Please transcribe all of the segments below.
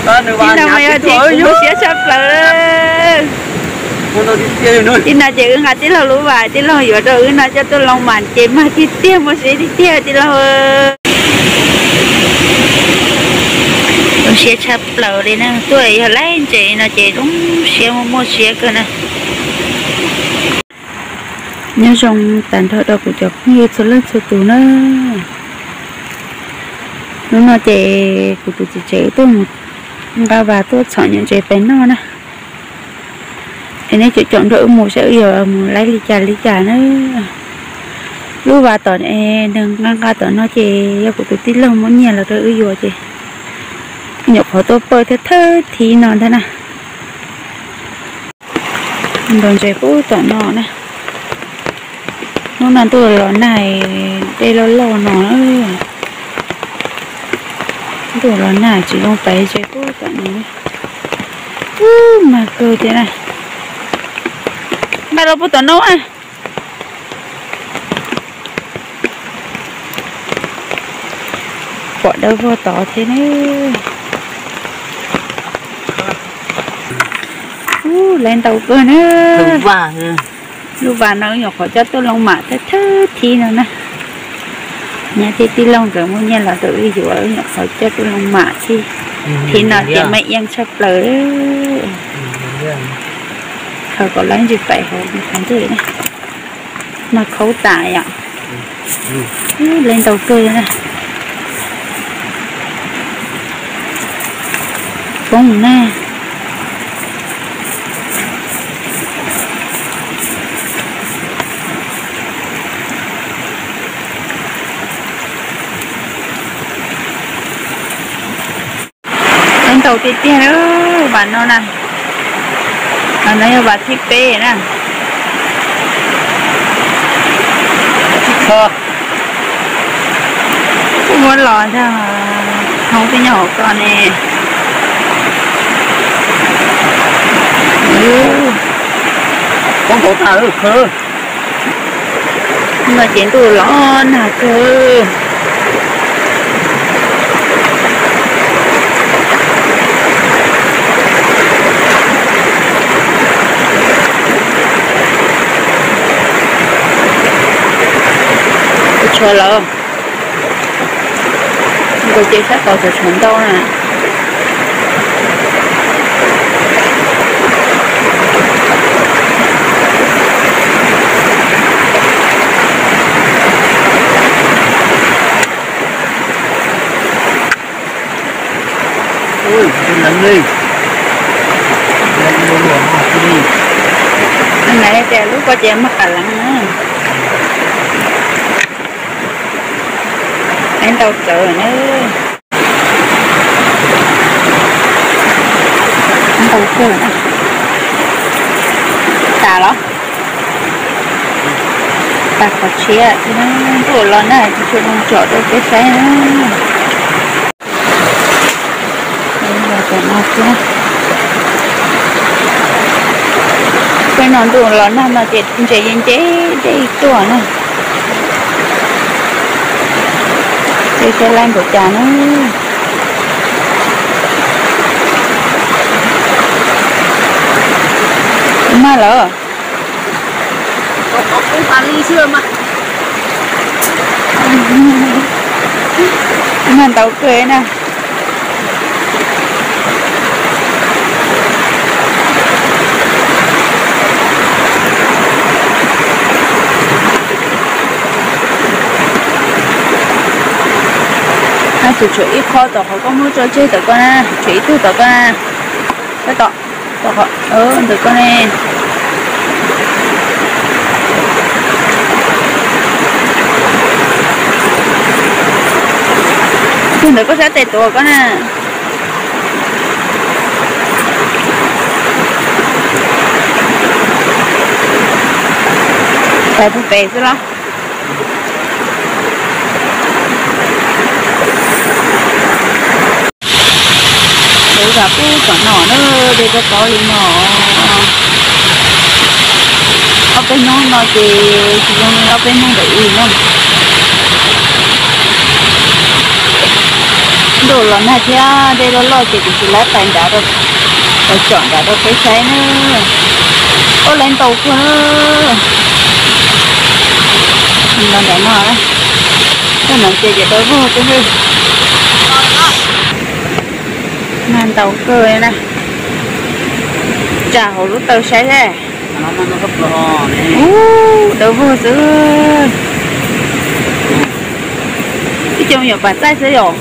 Tib no mas yog tias kuv muaj siab tshaj plaws. Tib no ces wb nqa tij laug lub vas, tij laug yuav rau wb no coj tuaj loo mam ces mag tiag tiag, muaj siab tiag tiag tij laug. Zoo siab tshaj plaws li na, tuaj yog laib ntses no ces zoo siab muaj muaj siab kawg na. Nyob zoo tag nrho rau kuv cov phooj ywg txhua leej txhua tus na. Hnub no ces kuv tus txiv tsev wb tuaj mus nqa vas tuaj txhom nyuam ntses pem noj na. Es nej caum caum nrog wb mus saib wb yuav mus laib li cas li cas na. Lub vas tom es nws nqa nqa tom no ces yog kuv tus tij laug muab nyiag los rau wb yuav ces nyuam qhuav tuaj pawj thiab thawj thib no ntag na. Ntaus ntses pub tom no na. Hnub no ntuj los nag, dej loj loj no. Ntuj los nag tsis zoo pais ntses pub tom no. Ub, mag kawg thiab na. Nqa los pub tom no. Pom dawb vog tod thiab ne. Ub, laiv ntau kawg na. Lub vas no nyuam qhuav coj tuaj loo mam thawj thib no na. Nyab thiab tij laug nkawd muab nyiaj los rau wb yuav, nyuam qhuav coj tuaj loo mam xwb. Thib no ces mas iab tshaj plaws. Khaws kom lawv ntsis pais hauv qhov ntej na. Mas khaub tas yom. Laiv ntau kawg na. Poob na. Laiv ntau tiag tiag na, vas no na. Vas no yog vas thib peb na. Kuj muab los ntag, hoob twb nyob hauv ko ne. No ces ntuj los nag kawg. Tshuav lawm. Nkaus ces sab tod tshuav tshuav ntau na. Nais tias lub ko ces mag qas leev na. Laiv ntau txawv na. Ntau kawg na. Tas los? Tas qhov tshiab, ntuj los nag tsis tshua zoo tsom rau peb saib na. Peb no ntuj los nag no ces ntses yeej nce dej tuaj na. Peb saib laib npaum cas na. Mag lawm. Mag ntau kawg na. Tshuav ib qho tom qhov koj muab tso tseg tom ko na, tshuav ib tug tom ko na. Tom, tom qhov ntawm ko ne. Tus ntawm koj sab tes tuav ko na. Pais puag pem xwb los? Kuv zam pub tom no na, dej rov qab li no. Ob peb hnub no ces tsis zoo li ob peb hnub ntawm ub no. Los nag thiab dej loj loj ces kuv tsis laib pais nrad, pais tsom nrad rau peb saib na. Ua laiv ntaus kawg. Los nram no, tej no ces ces dawb vog xwb. Nag ntaus kawg na. Tsam hauv lub taw saib seb. Ub, dawb vog xwb. Ib co me nyuam pam txaij xwb yom.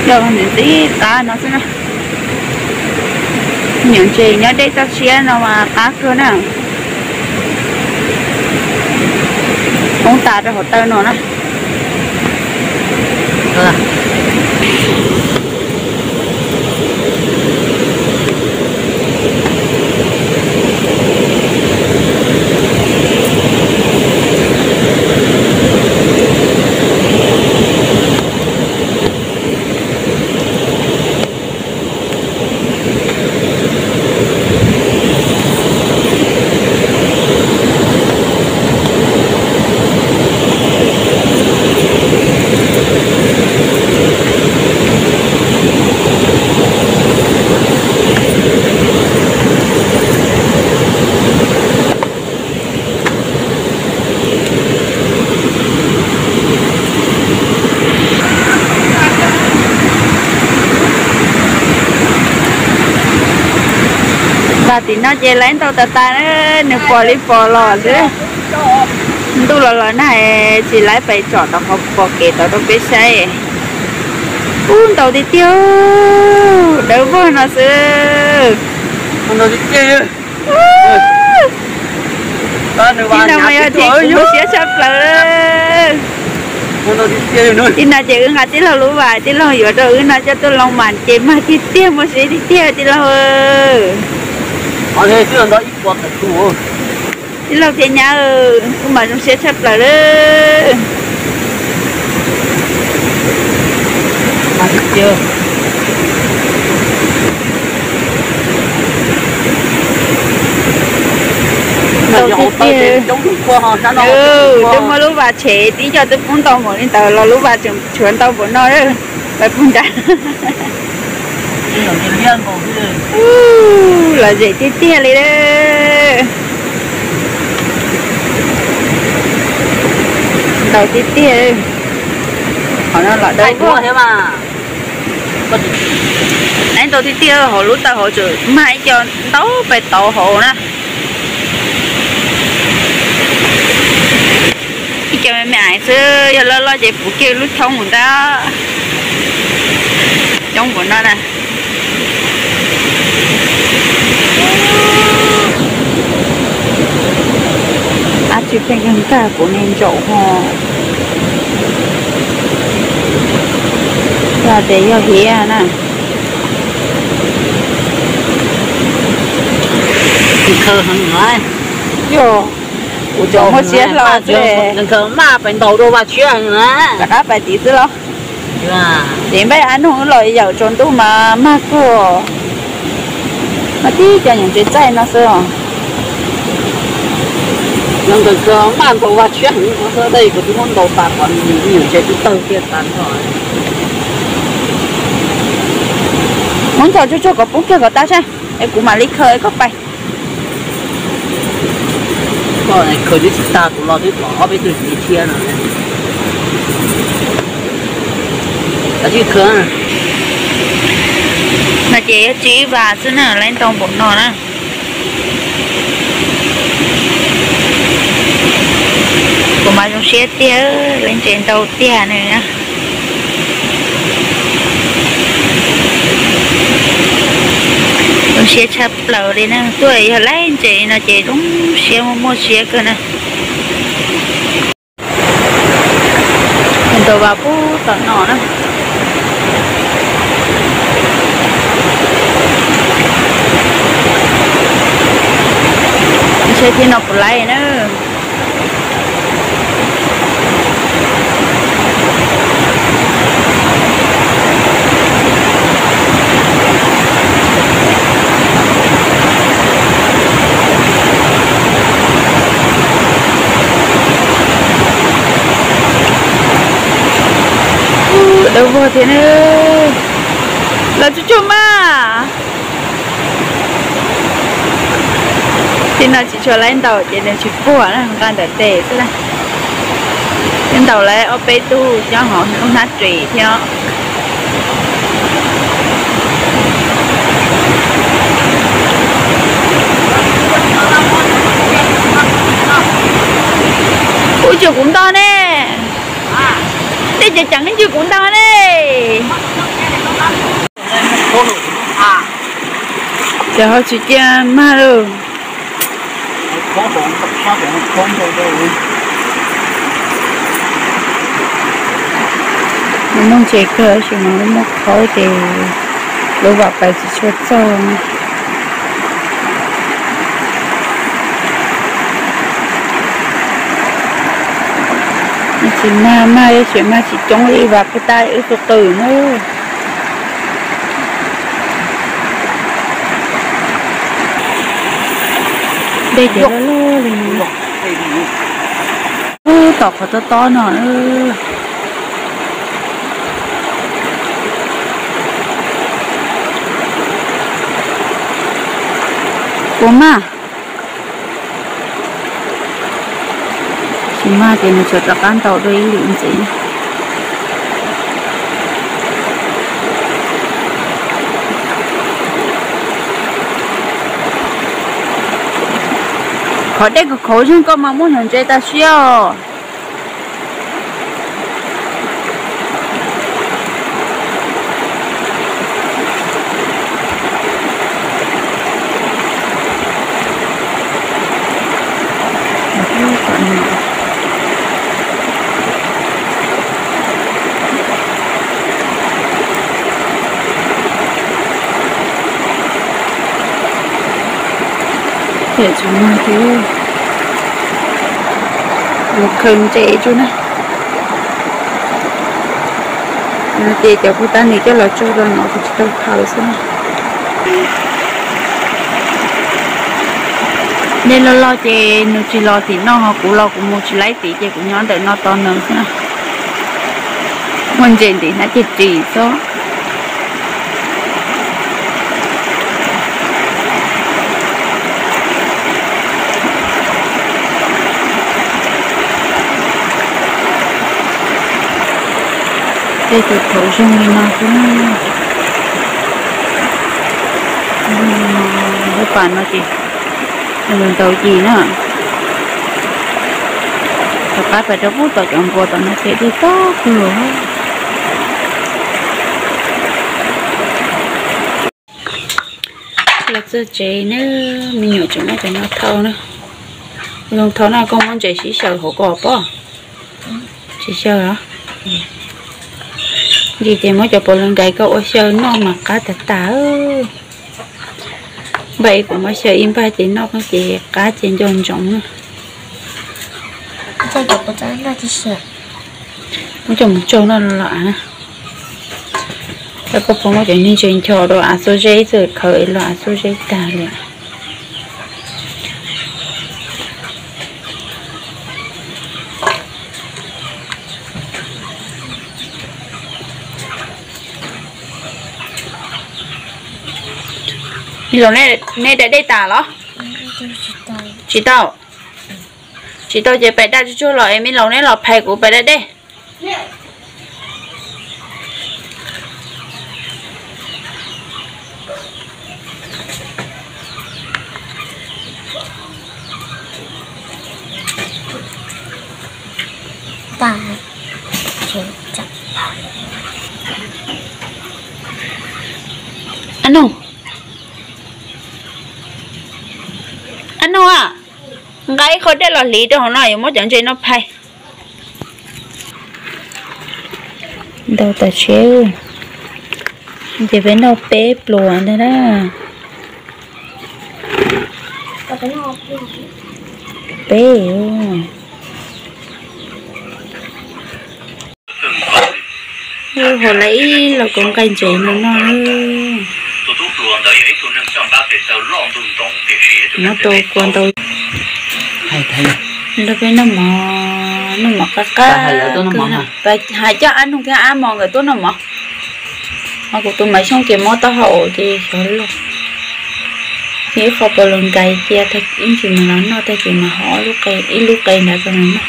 Coj ntxiv ntxiv qab no xwb na. Me nyuam ntses nyob dej toj siab no mas qab kawg na. Poob tas rau hauv taw no na. Vas tim no ces laiv ntau tas tas, nws pom li pom los xwb. Ntuj los los nag tsis laib pais tsom tau qhov pom kev tau rau peb saib. Ub, ntau tiag tiag, dawb vog no xwb. Ib no mas yog tib kuv muaj siab tshaj plaws. Ib no ces wb nqa tij laug lub vas, tij laug yuav rau wb no coj tuaj loo mas ces mag tiag tiag, muaj siab tiag tiag tij laug. Tij laug thiab nyab, wb mas zoo siab tshaj plaws lawm. Ntau tiag tiag. Twb muaj lub vas tshem tib co twb poob ntau npaum li ntawd los lub vas tseem tshuav ntau npaum no. Lawv pug nrad. Lom zem tiag tiag li. Ntau tiag tiag. Qhov no los dawb vog. Laiv ntau tiag tiag, hauv lub taw hauv tseem mag ib co ntau pes tauv hauv na. Ib co me me xwb, yog loj loj ces puv kiag lub thoob mus ntag. Coob npaum no na. Dab tsi pheej kawg nkag kuv niag ntsaum ho. Yog tias yog hiav na. Yog, kuv tseem muaj siab hlo xwb. Maj pais ntaus dua Vaj Tshiab na. Rov qab pais tid xwb los? Ces npaj ab noog los yawm tsaus ntuj mas mag kawg. Mas tib co nyuam ntses txaij no xwb os. Yog ntawd maj ntaus Vaj Tshiab heev, dej kuv twb muab ntaus tas qhov nyuam ntses twb tawg kiag tas no. Muab nchos tsuag tsuag kom poob kiag kom tas saib, es kuv mam li khaws koj pais. Koj khaws twb tsis tag, kuv los twb pom ob peb tug txiv thiab no. Tab sis khaws no ces yog tsib vas xwb na, laiv ntau npaum no na. Kuv mas zoo siab tiag, laiv ntses ntau tiag ne. Zoo siab tshaj plaws li na, tuaj yog laiv ntses no ces zoo siab muaj muaj siab kawg na. Ntaus vas pub tom no na. Ntshe thiaj no puas laiv na. Lawv vog thiab na. Los tsuag tsuag mas. Tim no tsis tshua laib ntaus ces nws tsis puag na, nqa ntawm tes xwb na. Ntaus lawv ob peb tug nyob hauv lub hnab ris thiab. Ub, ncig kuv ntog ne. Tej ceev ceev ncig kuv ntog ne. Ces ho tsis cia mag lawm. Nws muaj ntses kawg tab sis mas lub muaj khaub ces lub vam pais tsis tshua txog. Tsis mag, mag tab sis mag tsis coob li, vam puag ta wb tus qws na. Dej ces loj loj li. Ub, tom qhov tob tob no. Puas mag? Tsis mag ces nws tsuas rov qab ntaus dua ib lwm ntxiv. Qhov dej khaus khaus zeeg koj mas muaj hnov ntses tas siab os. Ces tsis mag thiab. Mus khaws ntses tsuj na. Ces cov pug tab nws coj los tso rau no kuv tsis tau khaws xwb na. Dej loj loj ces nws tsis los tim no ho kuv los kuv mus tsis laib tid ces kuv nyob ntawm no tos nws xwb na. Muaj ntses ntim hnab ceg ris xwb. Tej tus thaum zoo li no xwb. Lub pas no ces nws ntaus yim na. Rov qab pais rau pub tom cov npua tom no ces dej tog kawg. Los txog tsev na, me nyuam tseem muab cov no thau na. Zoo thau na, koj muab ntses sib xyaw hauv ko pob. Tsis xyaw los? Ntsis ces muab cov puav leej nkais koj ua xyaw noj mas qab tas tas. Npaj ib kuv muab xyaw ib npaj ces noj ces qab ces nco ntsoov na. Muab coj mus tsau noj los av na. Koj puas muab cov niag ntses ncho rau av xuab zeb txawm khaws los av xuab zeb tag li. Me laus, neb da dej tas los? Tsis tau. Tsis tau ces pais da tsuag tsuag los es me laus neb los phais kuv pais da dej. Ab nus, ab nus a, nqa ib qho dej los hliv rau hauv no yuav muab cov ntses no phais. Ntau tas siab, ces peb noj peb pluas ntag na. Peb. Hauv lawv ib los kuv nqaij ntses no noj. Muab tau kua ntau. Nrog peb noj mov. Noj mov qab qab, hais coj ab noog thiab ab mos nkawd tuaj noj mov. Ho kuv tus Maiv Xyooj ces mob taub hau ces xyov los. Ces ib qho puas los nkais cia, ib ntsis mas los noj tag ces mas ho ib lub qe ntawd rau nws noj.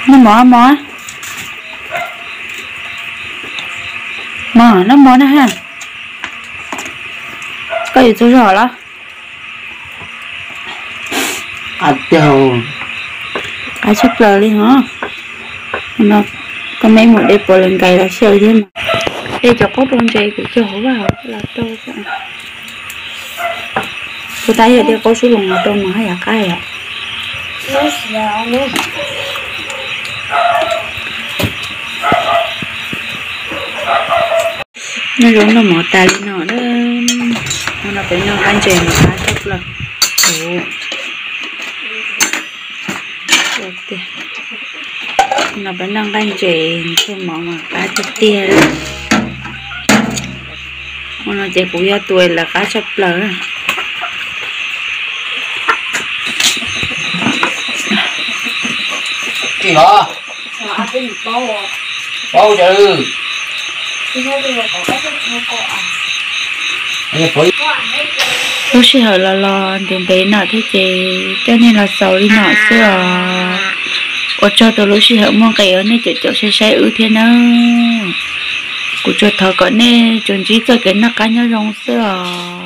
Noj mov mos, mos noj mov na ha. Koj yuav tsaug zog los? Qab tshaj plaws li hos. No koj me mus de puas los nkais los xyaw thiab mas. De cov qaub rau ntses kuv cog hauv vaj hauv los rau. Kuv tab yog de qaub sub loos los rau mas haj yam qab yom. Noj zoo noj mov tas li no na. Ua no peb noj nqaij ntses mas qab tshaj plaws. No peb noj nqaij ntses ntshe mov mas qab tiag tiag. Ua no ces kuv yog tus lawv qab tshaj plaws. Lub sij hawm los los ntev ntev no thiab ces coj nej los xaus li no xwb os. Ua tsaug rau lub sij hawm muaj nqis uas nej caum caum saib saib wb thiab nawb. Kuv tsuas thov kom nej tsuas ntsib txoj kev noj qab nyob zoo xwb os.